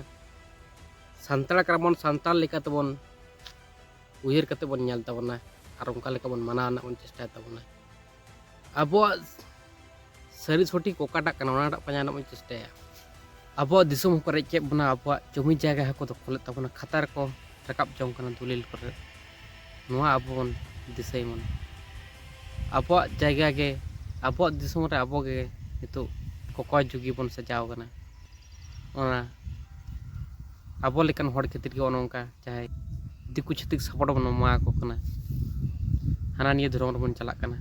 ᱥᱟᱱᱛᱟᱲ ᱠᱟᱱᱟ ᱵᱚᱱ, ᱥᱟᱱᱛᱟᱲ ᱞᱮᱠᱟ ᱛᱮᱵᱚᱱ ᱩᱭᱦᱟᱹᱨ ᱠᱟᱛᱮ ᱵᱚᱱ ᱧᱮᱞ ᱛᱟᱵᱚᱱᱟ ᱟᱨ ᱚᱱᱠᱟ ᱞᱮᱠᱟ ᱵᱚᱱ ᱢᱟᱱᱟᱣ ᱨᱮᱱᱟᱜ ᱵᱚᱱ ᱪᱮᱥᱴᱟᱭ ᱛᱟᱵᱚᱱᱟ᱾ ᱟᱵᱚᱣᱟᱜ ᱥᱟᱹᱨᱤ ᱥᱚᱴᱷᱤᱠ ᱚᱠᱟᱴᱟᱜ ᱠᱟᱱᱟ, ᱚᱱᱟᱴᱟᱜ ᱯᱟᱸᱡᱟ ᱨᱮᱱᱟᱜ ᱵᱚᱱ ᱪᱮᱥᱴᱟᱭᱟ᱾ ᱟᱵᱚᱣᱟᱜ ᱫᱤᱥᱚᱢ ᱦᱚᱸᱠᱚ ᱨᱮᱡ ᱠᱮᱫ ᱵᱚᱱᱟ, ᱟᱵᱚᱣᱟᱜ ᱡᱚᱢᱤ ᱡᱟᱭᱜᱟ ᱦᱚᱸᱠᱚ ᱫᱚᱠᱷᱚᱞᱮᱫ ᱛᱟᱵᱚᱱᱟ, ᱠᱷᱟᱛᱟ ᱨᱮᱠᱚ ᱨᱟᱠᱟᱵ ᱡᱚᱝ ᱠᱟᱱᱟ ᱫᱚᱞᱤᱞ ᱠᱚᱨᱮ᱾ ᱱᱚᱣᱟ ᱟᱵᱚ ᱵᱚᱱ ᱫᱤᱥᱟᱹᱭ ᱢᱟ᱾ ᱟᱵᱚᱣᱟᱜ ᱡᱟᱭᱜᱟ ᱜᱮ, ᱟᱵᱚᱣᱟᱜ ᱫᱤᱥᱚᱢ ᱨᱮ ᱟᱵᱚ ᱜᱮ ᱱᱤᱛᱚᱜ ᱠᱚᱠᱚᱭ ᱡᱩᱜᱤ ᱵᱚᱱ ᱥᱟᱡᱟᱣ ᱠᱟᱱᱟ᱾ ᱚᱱᱟ ᱟᱵᱚ ᱞᱮᱠᱟᱱ ᱦᱚᱲ ᱠᱷᱟᱹᱛᱤᱨ ᱜᱮ ᱚᱱᱮ ᱚᱱᱠᱟ ᱡᱟᱦᱟᱸᱭ ᱫᱤᱠᱩ ᱪᱷᱟᱹᱛᱤᱠ ᱥᱟᱯᱳᱨᱴ ᱵᱚᱱ ᱮᱢᱟ ᱠᱚ ᱠᱟᱱᱟ, ᱦᱟᱱᱟ ᱱᱤᱭᱟᱹ ᱫᱷᱚᱨᱚᱢ ᱨᱮᱵᱚᱱ ᱪᱟᱞᱟᱜ ᱠᱟᱱᱟ᱾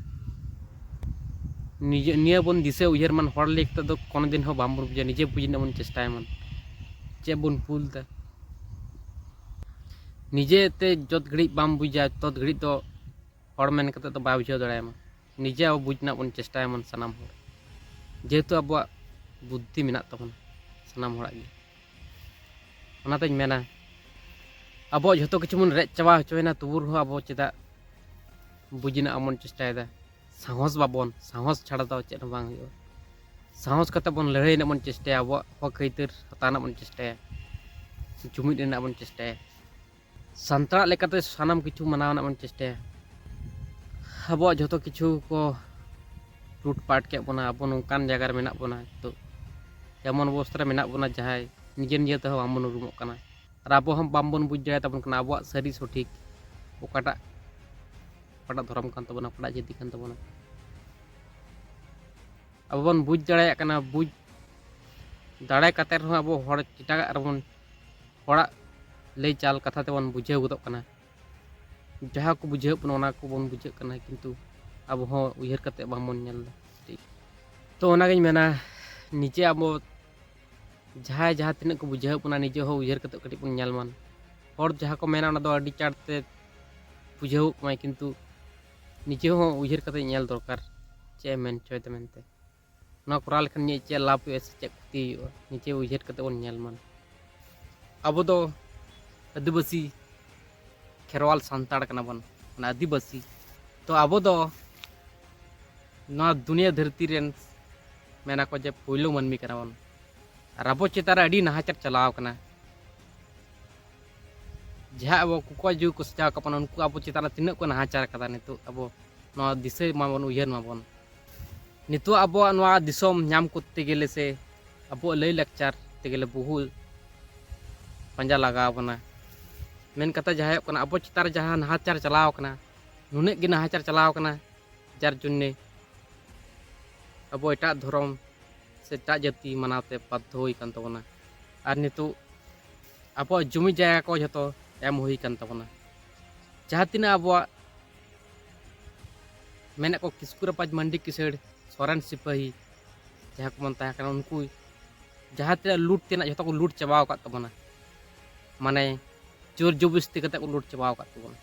ᱱᱤᱡᱮ, ᱱᱤᱭᱟᱹ ᱵᱚᱱ ᱫᱤᱥᱟᱹ ᱩᱭᱦᱟᱹᱨ ᱢᱟᱱ ᱦᱚᱲ ᱞᱟᱹᱭ ᱠᱟᱛᱮ ᱫᱚ ᱠᱳᱱᱳ ᱫᱤᱱ ᱦᱚᱸ ᱵᱟᱝ ᱵᱚᱱ ᱵᱩᱡᱟ, ᱱᱤᱡᱮ ᱵᱩᱡᱽ ᱨᱮᱱᱟᱜ ᱵᱚᱱ ᱪᱮᱥᱴᱟᱭ ᱢᱟ ᱪᱮᱫ ᱵᱚᱱ ᱵᱷᱩᱞ ᱮᱫᱟ᱾ ᱱᱤᱡᱮ ᱛᱮ ᱡᱚᱛ ᱜᱷᱟᱹᱲᱤᱡ ᱵᱟᱢ ᱵᱩᱡᱟ, ᱛᱚᱛ ᱜᱷᱟᱹᱲᱤᱡ ᱫᱚ ᱦᱚᱲ ᱢᱮᱱ ᱠᱟᱛᱮ ᱫᱚ ᱵᱟᱭ ᱵᱩᱡᱷᱟᱹᱣ ᱫᱟᱲᱮᱭᱟᱢᱟ᱾ ᱱᱤᱡᱮ ᱟᱵᱚ ᱵᱩᱡᱽ ᱨᱮᱱᱟᱜ ᱵᱚᱱ ᱪᱮᱥᱴᱟᱭ ᱢᱟ ᱥᱟᱱᱟᱢ ᱦᱚᱲ, ᱡᱮᱦᱮᱛᱩ ᱟᱵᱚᱣᱟᱜ ᱵᱩᱫᱽᱫᱷᱤ ᱢᱮᱱᱟᱜ ᱛᱟᱵᱚᱱᱟ ᱥᱟᱱᱟᱢ ᱦᱚᱲᱟᱜ ᱜᱮ᱾ ᱚᱱᱟᱛᱮᱧ ᱢᱮᱱᱟ, ᱟᱵᱚᱣᱟᱜ ᱡᱷᱚᱛᱚ ᱠᱤᱪᱷᱩ ᱵᱚᱱ ᱨᱮᱡ ᱪᱟᱵᱟ ᱦᱚᱪᱚᱭᱮᱱᱟ, ᱛᱚᱵᱩ ᱨᱮᱦᱚᱸ ᱟᱵᱚ ᱪᱮᱫᱟᱜ ᱵᱩᱡᱽ ᱨᱮᱱᱟᱜ ᱵᱚᱱ ᱪᱮᱥᱴᱟᱭᱮᱫᱟ? ᱥᱟᱦᱚᱥ ᱵᱟᱵᱚᱱ, ᱥᱟᱦᱚᱥ ᱪᱷᱟᱲᱟ ᱫᱚ ᱪᱮᱫ ᱦᱚᱸ ᱵᱟᱝ ᱦᱩᱭᱩᱜᱼᱟ᱾ ᱥᱟᱦᱚᱥ ᱠᱟᱛᱮ ᱵᱚᱱ ᱞᱟᱹᱲᱦᱟᱹᱭ ᱨᱮᱱᱟᱜ ᱵᱚᱱ ᱪᱮᱥᱴᱟᱭᱟ, ᱟᱵᱚᱣᱟᱜ ᱦᱚᱠ ᱟᱹᱭᱫᱟᱹᱨ ᱦᱟᱛᱟᱣ ᱨᱮᱱᱟᱜ ᱵᱚᱱ ᱪᱮᱥᱴᱟᱭᱟ, ᱡᱩᱢᱤᱫ ᱨᱮᱱᱟᱜ ᱵᱚᱱ ᱪᱮᱥᱴᱟᱭᱟ, ᱥᱟᱱᱛᱟᱲᱟᱜ ᱞᱮᱠᱟᱛᱮ ᱥᱟᱱᱟᱢ ᱠᱤᱪᱷᱩ ᱢᱟᱱᱟᱣ ᱨᱮᱱᱟᱜ ᱵᱚᱱ ᱪᱮᱥᱴᱟᱭᱟ᱾ ᱟᱵᱚᱣᱟᱜ ᱡᱷᱚᱛᱚ ᱠᱤᱪᱷᱩ ᱠᱚ ᱞᱩᱴᱯᱟᱴ ᱠᱮᱫ ᱵᱚᱱᱟ, ᱟᱵᱚ ᱱᱚᱝᱠᱟᱱ ᱡᱟᱭᱜᱟ ᱨᱮ ᱢᱮᱱᱟᱜ ᱵᱚᱱᱟ ᱱᱤᱛᱚᱜ, ᱮᱢᱚᱱ ᱚᱵᱚᱥᱛᱟ ᱨᱮ ᱢᱮᱱᱟᱜ ᱵᱚᱱᱟ ᱡᱟᱦᱟᱸᱭ ᱱᱤᱡᱮ ᱱᱤᱡᱮ ᱛᱮᱦᱚᱸ ᱵᱟᱝᱵᱚᱱ ᱩᱨᱩᱢᱚᱜ ᱠᱟᱱᱟ᱾ ᱟᱨ ᱟᱵᱚ ᱦᱚᱸ ᱵᱟᱝᱵᱚᱱ ᱵᱩᱡᱽ ᱫᱟᱲᱮᱭᱟᱛᱟᱵᱚᱱ ᱠᱟᱱᱟ ᱟᱵᱚᱣᱟᱜ ᱥᱟᱹᱨᱤ ᱥᱚᱴᱷᱤᱠ ᱚᱠᱟᱴᱟᱜ, ᱚᱠᱟᱴᱟᱜ ᱫᱷᱚᱨᱚᱢ ᱠᱟᱱ ᱛᱟᱵᱚᱱᱟ, ᱚᱠᱟᱴᱟᱜ ᱡᱟᱹᱛᱤ ᱠᱟᱱ ᱛᱟᱵᱚᱱᱟ᱾ ᱟᱵᱚ ᱵᱚᱱ ᱵᱩᱡᱽ ᱫᱟᱲᱮᱭᱟᱜ ᱠᱟᱱᱟ, ᱵᱩᱡᱽ ᱫᱟᱲᱮ ᱠᱟᱛᱮ ᱨᱮᱦᱚᱸ ᱟᱵᱚ ᱦᱚᱲ ᱮᱴᱟᱜᱟᱜ ᱨᱮᱵᱚᱱ, ᱦᱚᱲᱟᱜ ᱞᱟᱹᱭ ᱪᱟᱞ ᱠᱟᱛᱷᱟ ᱛᱮᱵᱚᱱ ᱵᱩᱡᱷᱟᱹᱣ ᱜᱚᱫᱚᱜ ᱠᱟᱱᱟ᱾ ᱡᱟᱦᱟᱸ ᱠᱚ ᱵᱩᱡᱷᱟᱹᱣ ᱵᱚᱱᱟ ᱚᱱᱟ ᱠᱚᱵᱚᱱ ᱵᱩᱡᱷᱟᱹᱜ ᱠᱟᱱᱟ, ᱠᱤᱱᱛᱩ ᱟᱵᱚ ᱦᱚᱸ ᱩᱭᱦᱟᱹᱨ ᱠᱟᱛᱮ ᱵᱟᱝᱵᱚᱱ ᱧᱮᱞ ᱮᱫᱟ᱾ ᱛᱚ ᱚᱱᱟᱜᱤᱧ ᱢᱮᱱᱟ, ᱱᱤᱡᱮ ᱟᱵᱚ ᱡᱟᱦᱟᱸᱭ ᱡᱟᱦᱟᱸ ᱛᱤᱱᱟᱹᱜ ᱠᱚ ᱵᱩᱡᱷᱟᱹᱣ ᱵᱚᱱᱟ, ᱱᱤᱡᱮ ᱦᱚᱸ ᱩᱭᱦᱟᱹᱨ ᱠᱟᱛᱮ ᱠᱟᱹᱴᱤᱡ ᱵᱚᱱ ᱧᱮᱞ ᱢᱟ᱾ ᱦᱚᱲ ᱡᱟᱦᱟᱸ ᱠᱚ ᱢᱮᱱᱟ ᱚᱱᱟ ᱫᱚ ᱟᱹᱰᱤ ᱪᱟᱬ ᱛᱮ ᱵᱩᱡᱷᱟᱹᱣᱚᱜ ᱠᱟᱱᱟ, ᱠᱤᱱᱛᱩ ᱱᱤᱡᱮ ᱦᱚᱸ ᱩᱭᱦᱟᱹᱨ ᱠᱟᱛᱮ ᱧᱮᱞ ᱫᱚᱨᱠᱟᱨ ᱪᱮᱫ ᱮ ᱢᱮᱱ ᱦᱚᱪᱚᱭᱮᱫᱟ ᱢᱮᱱᱛᱮ᱾ ᱱᱚᱣᱟ ᱠᱚᱨᱟᱣ ᱞᱮᱠᱷᱟᱱ ᱤᱧᱟᱹᱜ ᱪᱮᱫ ᱞᱟᱵᱷ ᱦᱩᱭᱩᱜᱼᱟ ᱥᱮ ᱪᱮᱫ ᱠᱷᱚᱛᱤ ᱦᱩᱭᱩᱜᱼᱟ, ᱱᱤᱡᱮ ᱩᱭᱦᱟᱹᱨ ᱠᱟᱛᱮ ᱵᱚᱱ ᱧᱮᱞ ᱢᱟ᱾ ᱟᱵᱚ ᱫᱚ ᱟᱹᱫᱤᱵᱟᱹᱥᱤ ᱠᱷᱮᱨᱣᱟᱞ ᱥᱟᱱᱛᱟᱲ ᱠᱟᱱᱟ ᱵᱚᱱ, ᱢᱟᱱᱮ ᱟᱹᱫᱤᱵᱟᱹᱥᱤ᱾ ᱛᱚ ᱟᱵᱚ ᱫᱚ ᱱᱚᱣᱟ ᱫᱩᱱᱤᱭᱟᱹ ᱫᱷᱟᱹᱨᱛᱤ ᱨᱮᱱ ᱢᱮᱱᱟ ᱠᱚ ᱡᱮ ᱯᱳᱭᱞᱳ ᱢᱟᱹᱱᱢᱤ ᱠᱟᱱᱟ ᱵᱚᱱ᱾ ᱟᱨ ᱟᱵᱚ ᱪᱮᱛᱟᱱ ᱨᱮ ᱟᱹᱰᱤ ᱱᱟᱦᱟᱪᱟᱨ ᱪᱟᱞᱟᱣ ᱠᱟᱱᱟ᱾ ᱡᱟᱦᱟᱸ ᱟᱵᱚ ᱠᱚᱠᱚᱭ ᱡᱩᱜᱽ ᱠᱚ ᱥᱟᱡᱟᱣ ᱟᱠᱟᱫ ᱵᱚᱱᱟ, ᱩᱱᱠᱩ ᱟᱵᱚ ᱪᱮᱛᱟᱱ ᱨᱮ ᱛᱤᱱᱟᱹᱜ ᱠᱚ ᱱᱟᱦᱟᱪᱟᱨ ᱟᱠᱟᱫᱟ, ᱱᱤᱛᱚᱜ ᱟᱵᱚ ᱱᱚᱣᱟ ᱫᱤᱥᱟᱹᱭ ᱢᱟᱵᱚᱱ, ᱩᱭᱦᱟᱹᱨ ᱢᱟᱵᱚᱱ᱾ ᱱᱤᱛᱚᱜ ᱟᱵᱚᱣᱟᱜ ᱱᱚᱣᱟ ᱫᱤᱥᱚᱢ ᱧᱟᱢ ᱠᱚᱨᱛᱮ ᱜᱮᱞᱮ ᱥᱮ ᱟᱵᱚᱣᱟᱜ ᱞᱟᱹᱭ ᱞᱟᱠᱪᱟᱨ ᱛᱮᱜᱮ ᱞᱮ ᱵᱚᱦᱩ ᱯᱟᱸᱡᱟ ᱞᱟᱜᱟᱣ ᱵᱚᱱᱟ᱾ ᱢᱮᱱ ᱠᱟᱛᱷᱟ ᱡᱟᱦᱟᱸ ᱦᱩᱭᱩᱜ ᱠᱟᱱᱟ, ᱟᱵᱚ ᱪᱮᱛᱟᱱ ᱨᱮ ᱡᱟᱦᱟᱸ ᱱᱟᱦᱟᱪᱟᱨ ᱪᱟᱞᱟᱣ ᱠᱟᱱᱟ, ᱱᱩᱱᱟᱹᱜ ᱜᱮ ᱱᱟᱦᱟᱪᱟᱨ ᱪᱟᱞᱟᱣ ᱠᱟᱱᱟ, ᱡᱟᱨ ᱡᱚᱱᱱᱮ ᱟᱵᱚ ᱮᱴᱟᱜ ᱫᱷᱚᱨᱚᱢ ᱥᱮ ᱮᱴᱟᱜ ᱡᱟᱹᱛᱤ ᱢᱟᱱᱟᱣ ᱛᱮ ᱵᱟᱫᱽᱫᱷᱚ ᱦᱩᱭ ᱠᱟᱱ ᱛᱟᱵᱚᱱᱟ᱾ ᱟᱨ ᱱᱤᱛᱚᱜ ᱟᱵᱚᱣᱟᱜ ᱡᱚᱢᱤ ᱡᱟᱭᱜᱟ ᱠᱚ ᱡᱷᱚᱛᱚ ᱮᱢ ᱦᱩᱭ ᱠᱟᱱ ᱛᱟᱵᱚᱱᱟ᱾ ᱡᱟᱦᱟᱸ ᱛᱤᱱᱟᱹᱜ ᱟᱵᱚᱣᱟᱜ ᱢᱮᱱᱟᱜ ᱠᱚ ᱠᱤᱥᱠᱩ ᱨᱟᱯᱟᱡᱽ, ᱢᱟᱱᱰᱤ ᱠᱤᱥᱟᱹᱲ, ᱥᱚᱨᱮᱱ ᱥᱤᱯᱟᱹᱦᱤ, ᱡᱟᱦᱟᱸ ᱠᱚᱵᱚᱱ ᱛᱟᱦᱮᱸ ᱠᱟᱱᱟ, ᱩᱱᱠᱩ ᱡᱟᱦᱟᱸ ᱛᱤᱱᱟᱹᱜ ᱞᱩᱴ ᱛᱮᱱᱟᱜ ᱡᱷᱚᱛᱚ ᱠᱚ ᱞᱩᱴ ᱪᱟᱵᱟᱣ ᱟᱠᱟᱫ ᱛᱟᱵᱚᱱᱟ᱾ ᱢᱟᱱᱮ ᱡᱳᱨ ᱡᱚᱵᱚᱥᱛᱤ ᱠᱟᱛᱮ ᱠᱚ ᱞᱩᱴ ᱪᱟᱵᱟᱣ ᱟᱠᱟᱫ ᱛᱟᱵᱚᱱᱟ᱾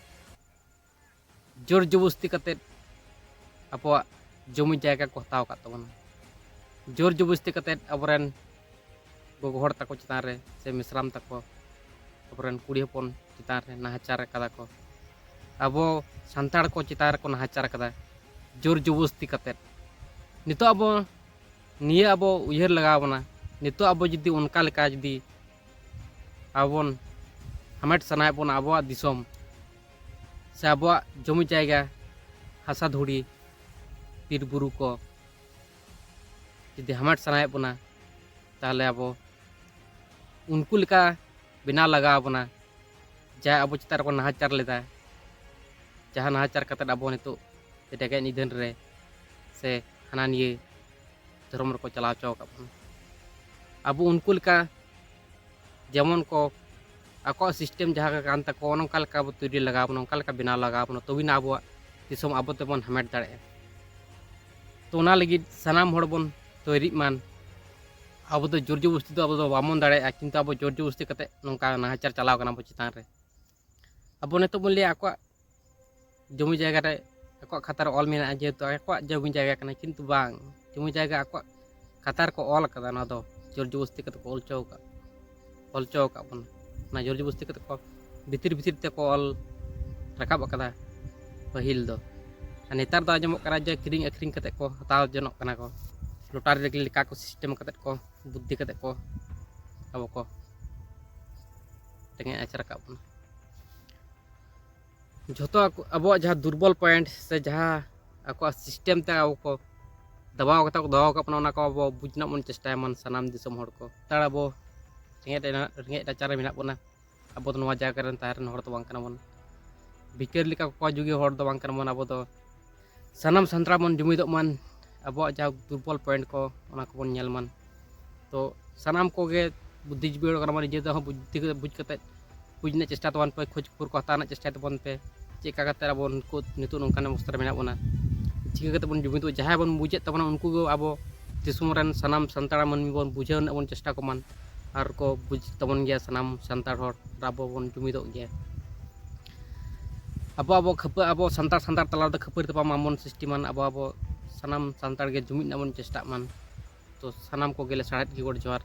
ᱡᱳᱨ ᱡᱚᱵᱚᱥᱛᱤ ᱠᱟᱛᱮ ᱟᱵᱚᱣᱟᱜ ᱡᱚᱢᱤ ᱡᱟᱭᱜᱟ ᱠᱚ ᱦᱟᱛᱟᱣ ᱟᱠᱟᱫ ᱛᱟᱵᱚᱱᱟ᱾ ᱡᱳᱨ ᱡᱚᱵᱚᱥᱛᱤ ᱠᱟᱛᱮ ᱟᱵᱚᱨᱮᱱ ᱜᱚᱜᱚ ᱦᱚᱲ ᱛᱟᱠᱚ ᱪᱮᱛᱟᱱ ᱨᱮ ᱥᱮ ᱢᱤᱥᱨᱟᱢ ᱛᱟᱠᱚ, ᱟᱵᱚᱨᱮᱱ ᱠᱩᱲᱤ ᱦᱚᱯᱚᱱ ᱪᱮᱛᱟᱱ ᱨᱮ ᱱᱟᱦᱟᱪᱟᱨ ᱟᱠᱟᱫᱟ ᱠᱚ᱾ ᱟᱵᱚ ᱥᱟᱱᱛᱟᱲ ᱠᱚ ᱪᱮᱛᱟᱱ ᱨᱮᱠᱚ ᱱᱟᱦᱟᱪᱟᱨ ᱟᱠᱟᱫᱟ ᱡᱳᱨ ᱡᱚᱵᱚᱥᱛᱤ ᱠᱟᱛᱮ᱾ ᱱᱤᱛᱚᱜ ᱟᱵᱚ ᱱᱤᱭᱟᱹ ᱟᱵᱚ ᱩᱭᱦᱟᱹᱨ ᱞᱟᱜᱟᱣ ᱵᱚᱱᱟ, ᱱᱤᱛᱚᱜ ᱟᱵᱚ ᱡᱩᱫᱤ ᱚᱱᱠᱟ ᱞᱮᱠᱟ ᱡᱩᱫᱤ ᱟᱵᱚ ᱵᱚᱱ ᱦᱟᱢᱮᱴ ᱥᱟᱱᱟᱭᱮᱫ ᱵᱚᱱᱟ ᱟᱵᱚᱣᱟᱜ ᱫᱤᱥᱚᱢ ᱥᱮ ᱟᱵᱚᱣᱟᱜ ᱡᱚᱢᱤ ᱡᱟᱭᱜᱟ, ᱦᱟᱥᱟ ᱫᱷᱩᱲᱤ, ᱵᱤᱨ ᱵᱩᱨᱩ ᱠᱚ ᱡᱩᱫᱤ ᱦᱟᱢᱮᱴ ᱥᱟᱱᱟᱭᱮᱫ ᱵᱚᱱᱟ, ᱛᱟᱦᱚᱞᱮ ᱟᱵᱚ ᱩᱱᱠᱩ ᱞᱮᱠᱟ ᱵᱮᱱᱟᱣ ᱞᱟᱜᱟᱣ ᱵᱚᱱᱟ, ᱡᱟᱦᱟᱸᱭ ᱟᱵᱚ ᱪᱮᱛᱟᱱ ᱨᱮᱠᱚ ᱱᱟᱦᱟᱪᱟᱨ ᱞᱮᱫᱟ, ᱡᱟᱦᱟᱸ ᱱᱟᱦᱟᱪᱟᱨ ᱠᱟᱛᱮᱫ ᱟᱵᱚ ᱱᱤᱛᱚᱜ ᱨᱮᱸᱜᱮᱡ ᱱᱤᱫᱷᱟᱹᱱ ᱨᱮ ᱥᱮ ᱦᱟᱱᱟ ᱱᱤᱭᱟᱹ ᱫᱷᱚᱨᱚᱢ ᱨᱮᱠᱚ ᱪᱟᱞᱟᱣ ᱦᱚᱪᱚ ᱟᱠᱟᱫ ᱵᱚᱱᱟ᱾ ᱟᱵᱚ ᱩᱱᱠᱩ ᱞᱮᱠᱟ ᱡᱮᱢᱚᱱ ᱠᱚ ᱟᱠᱚᱣᱟᱜ ᱥᱤᱥᱴᱮᱢ ᱡᱟᱦᱟᱸ ᱠᱟᱱ ᱛᱟᱠᱚᱣᱟ, ᱚᱱᱠᱟ ᱞᱮᱠᱟ ᱟᱵᱚ ᱛᱳᱭᱨᱤ ᱞᱟᱜᱟᱣ ᱵᱚᱱᱟ, ᱚᱱᱠᱟ ᱞᱮᱠᱟ ᱵᱮᱱᱟᱣ ᱞᱟᱜᱟᱣ ᱵᱚᱱᱟ, ᱛᱚᱵᱮᱱᱟ ᱟᱵᱚᱣᱟᱜ ᱫᱤᱥᱚᱢ ᱟᱵᱚ ᱛᱮᱵᱚᱱ ᱦᱟᱢᱮᱴ ᱫᱟᱲᱮᱭᱟᱜᱼᱟ᱾ ᱛᱚ, ᱚᱱᱟ ᱞᱟᱹᱜᱤᱫ ᱥᱟᱱᱟᱢ ᱦᱚᱲ ᱵᱚᱱ ᱛᱳᱭᱨᱤᱜ ᱢᱟ᱾ ᱟᱵᱚ ᱫᱚ ᱡᱳᱨ ᱡᱚᱵᱚᱥᱛᱤ ᱫᱚ ᱟᱵᱚ ᱫᱚ ᱵᱟᱵᱚᱱ ᱫᱟᱲᱮᱭᱟᱜᱼᱟ, ᱠᱤᱱᱛᱩ ᱟᱵᱚ ᱡᱳᱨ ᱡᱚᱵᱚᱥᱛᱤ ᱠᱟᱛᱮ ᱱᱚᱝᱠᱟ ᱱᱟᱦᱟᱪᱟᱨ ᱪᱟᱞᱟᱣ ᱠᱟᱱᱟ ᱟᱵᱚ ᱪᱮᱛᱟᱱ ᱨᱮ᱾ ᱟᱵᱚ ᱱᱤᱛᱚᱜ ᱵᱚᱱ ᱞᱟᱹᱭᱟ ᱟᱠᱚᱣᱟᱜ ᱡᱚᱢᱤ ᱡᱟᱭᱜᱟ ᱨᱮ ᱟᱠᱚᱣᱟᱜ ᱠᱷᱟᱛᱟ ᱨᱮ ᱚᱞ ᱢᱮᱱᱟᱜᱼᱟ, ᱡᱮᱦᱮᱛᱩ ᱟᱠᱚᱣᱟᱜ ᱡᱚᱢᱤ ᱡᱟᱭᱜᱟ ᱠᱟᱱᱟ, ᱠᱤᱱᱛᱩ ᱵᱟᱝ, ᱡᱚᱢᱤ ᱡᱟᱭᱜᱟ ᱟᱠᱚᱣᱟᱜ ᱠᱷᱟᱛᱟ ᱨᱮᱠᱚ ᱚᱞ ᱟᱠᱟᱫᱟ, ᱱᱚᱣᱟ ᱫᱚ ᱡᱳᱨ ᱡᱚᱵᱚᱥᱛᱤ ᱠᱟᱛᱮ ᱠᱚ ᱚᱞ ᱦᱚᱪᱚ ᱟᱠᱟᱫ, ᱚᱞ ᱦᱚᱪᱚ ᱟᱠᱟᱫ ᱵᱚᱱᱟ᱾ ᱚᱱᱟ ᱡᱳᱨ ᱡᱚᱵᱚᱥᱛᱤ ᱠᱟᱛᱮ ᱠᱚ ᱵᱷᱤᱛᱤᱨ ᱵᱷᱤᱛᱤᱨ ᱛᱮᱠᱚ ᱚᱞ ᱨᱟᱠᱟᱵ ᱟᱠᱟᱫᱟ ᱯᱟᱹᱦᱤᱞ ᱫᱚ᱾ ᱟᱨ ᱱᱮᱛᱟᱨ ᱫᱚ ᱟᱸᱡᱚᱢᱚᱜ ᱠᱟᱱᱟ ᱡᱮ ᱠᱤᱨᱤᱧ ᱟᱹᱠᱷᱨᱤᱧ ᱠᱟᱛᱮ ᱠᱚ ᱦᱟᱛᱟᱣ ᱡᱚᱱᱚᱜ ᱠᱟᱱᱟ ᱠᱚ, ᱞᱚᱴᱟᱨᱤ ᱨᱮᱜᱮ ᱞᱮᱠᱟ ᱠᱚ ᱥᱤᱥᱴᱮᱢ ᱠᱟᱛᱮ ᱠᱚ, ᱵᱩᱫᱽᱫᱷᱤ ᱠᱟᱛᱮ ᱠᱚ ᱟᱵᱚ ᱠᱚ ᱨᱮᱸᱜᱮᱡ ᱱᱟᱪᱟᱨ ᱟᱠᱟᱫ ᱵᱚᱱᱟ᱾ ᱡᱷᱚᱛᱚ ᱟᱠᱚ, ᱟᱵᱚᱣᱟᱜ ᱡᱟᱦᱟᱸ ᱫᱩᱨᱵᱚᱞ ᱯᱚᱭᱮᱱᱴ ᱥᱮ ᱡᱟᱦᱟᱸ ᱟᱠᱚᱣᱟᱜ ᱥᱤᱥᱴᱮᱢ ᱛᱮ ᱟᱵᱚ ᱠᱚ ᱫᱟᱵᱟᱣ ᱠᱟᱛᱮ ᱠᱚ ᱫᱚᱦᱚ ᱟᱠᱟᱫ ᱵᱚᱱᱟ, ᱚᱱᱟ ᱠᱚ ᱟᱵᱚ ᱵᱩᱡᱽ ᱨᱮᱱᱟᱜ ᱵᱚᱱ ᱪᱮᱥᱴᱟᱭᱟ ᱢᱟᱱ ᱥᱟᱱᱟᱢ ᱫᱤᱥᱚᱢ ᱦᱚᱲ ᱠᱚ᱾ ᱛᱟᱲ ᱟᱵᱚ ᱨᱮᱸᱜᱮᱡ ᱨᱮᱱᱟᱜ, ᱨᱮᱸᱜᱮᱡ ᱱᱟᱪᱟᱨ ᱨᱮ ᱢᱮᱱᱟᱜ ᱵᱚᱱᱟ, ᱟᱵᱚ ᱫᱚ ᱱᱚᱣᱟ ᱡᱟᱭᱜᱟ ᱨᱮᱱ ᱛᱟᱦᱮᱸ ᱨᱮᱱ ᱦᱚᱲ ᱫᱚ ᱵᱟᱝ ᱠᱟᱱᱟ ᱵᱚᱱ᱾ ᱵᱷᱤᱠᱟᱹᱨ ᱞᱮᱠᱟ ᱠᱚᱠᱚ ᱡᱩᱜᱤ ᱦᱚᱲ ᱫᱚ ᱵᱟᱝ ᱠᱟᱱᱟ ᱵᱚᱱ᱾ ᱟᱵᱚ ᱫᱚ ᱥᱟᱱᱟᱢ ᱥᱟᱱᱛᱟᱲ ᱵᱚᱱ ᱡᱩᱢᱤᱫᱚᱜ ᱢᱟᱱ, ᱟᱵᱚᱣᱟᱜ ᱡᱟᱦᱟᱸ ᱫᱩᱨᱵᱚᱞ ᱯᱚᱭᱮᱱᱴ ᱠᱚ, ᱚᱱᱟ ᱠᱚᱵᱚᱱ ᱧᱮᱞ ᱢᱟᱱ᱾ ᱛᱚ ᱥᱟᱱᱟᱢ ᱠᱚᱜᱮ ᱵᱩᱫᱽᱫᱷᱤᱡᱤᱵᱤ ᱦᱚᱲ ᱠᱟᱱᱟ ᱵᱚᱱ, ᱱᱤᱡᱮ ᱛᱮᱦᱚᱸ ᱵᱩᱫᱽᱫᱷᱤ ᱠᱟᱛᱮ, ᱵᱩᱡᱽ ᱠᱟᱛᱮ ᱵᱩᱡᱽ ᱨᱮᱱᱟᱜ ᱪᱮᱥᱴᱟ ᱛᱟᱵᱚᱱ ᱯᱮ, ᱠᱷᱳᱡᱽ ᱠᱷᱚᱵᱚᱨ ᱠᱚ ᱦᱟᱛᱟᱣ ᱨᱮᱱᱟᱜ ᱪᱮᱥᱴᱟᱭ ᱛᱟᱵᱚᱱ ᱯᱮ, ᱪᱮᱫ ᱞᱮᱠᱟ ᱠᱟᱛᱮ ᱟᱵᱚ ᱱᱩᱠᱩ ᱱᱤᱛᱚᱜ ᱱᱚᱝᱠᱟᱱ ᱚᱵᱚᱥᱛᱟ ᱨᱮ ᱢᱮᱱᱟᱜ ᱵᱚᱱᱟ, ᱪᱤᱠᱟᱹ ᱠᱟᱛᱮ ᱵᱚᱱ ᱡᱩᱢᱤᱫᱚᱜᱼᱟ᱾ ᱡᱟᱦᱟᱸᱭ ᱵᱚᱱ ᱵᱩᱡᱮᱫ ᱛᱟᱵᱚᱱᱟ, ᱩᱱᱠᱩ ᱜᱮ ᱟᱵᱚ ᱫᱤᱥᱚᱢ ᱨᱮᱱ ᱥᱟᱱᱟᱢ ᱥᱟᱱᱛᱟᱲ ᱢᱟᱹᱱᱢᱤ ᱵᱚᱱ ᱵᱩᱡᱷᱟᱹᱣ ᱨᱮᱱᱟᱜ ᱵᱚᱱ ᱪᱮᱥᱴᱟ ᱠᱚᱢᱟᱱ, ᱟᱨ ᱠᱚ ᱵᱩᱡᱽ ᱛᱟᱵᱚᱱ ᱜᱮᱭᱟ ᱥᱟᱱᱟᱢ ᱥᱟᱱᱛᱟᱲ ᱦᱚᱲ, ᱟᱨ ᱟᱵᱚ ᱵᱚᱱ ᱡᱩᱢᱤᱫᱚᱜ ᱜᱮᱭᱟ᱾ ᱟᱵᱚ, ᱟᱵᱚ ᱠᱷᱟᱹᱯᱟᱹ-, ᱟᱵᱚ ᱥᱟᱱᱛᱟᱲ, ᱥᱟᱱᱛᱟᱲ ᱛᱟᱞᱟ ᱨᱮᱫᱚ ᱠᱷᱟᱹᱯᱟᱹᱨᱤ ᱛᱟᱯᱟᱢ ᱟᱞᱚᱵᱚᱱ ᱥᱨᱤᱥᱴᱤ ᱢᱟᱱ, ᱟᱵᱚ, ᱟᱵᱚ ᱥᱟᱱᱟᱢ ᱥᱟᱱᱛᱟᱲ ᱜᱮ ᱡᱩᱢᱤᱫ ᱨᱮᱱᱟᱜ ᱵᱚᱱ ᱪᱮᱥᱴᱟᱜ ᱢᱟᱱ᱾ ᱛᱚ ᱥᱟᱱᱟᱢ ᱠᱚᱜᱮ ᱞᱮ ᱥᱟᱨᱦᱟᱣᱮᱫ ᱜᱮ, ᱜᱚᱰ ᱡᱚᱦᱟᱨ᱾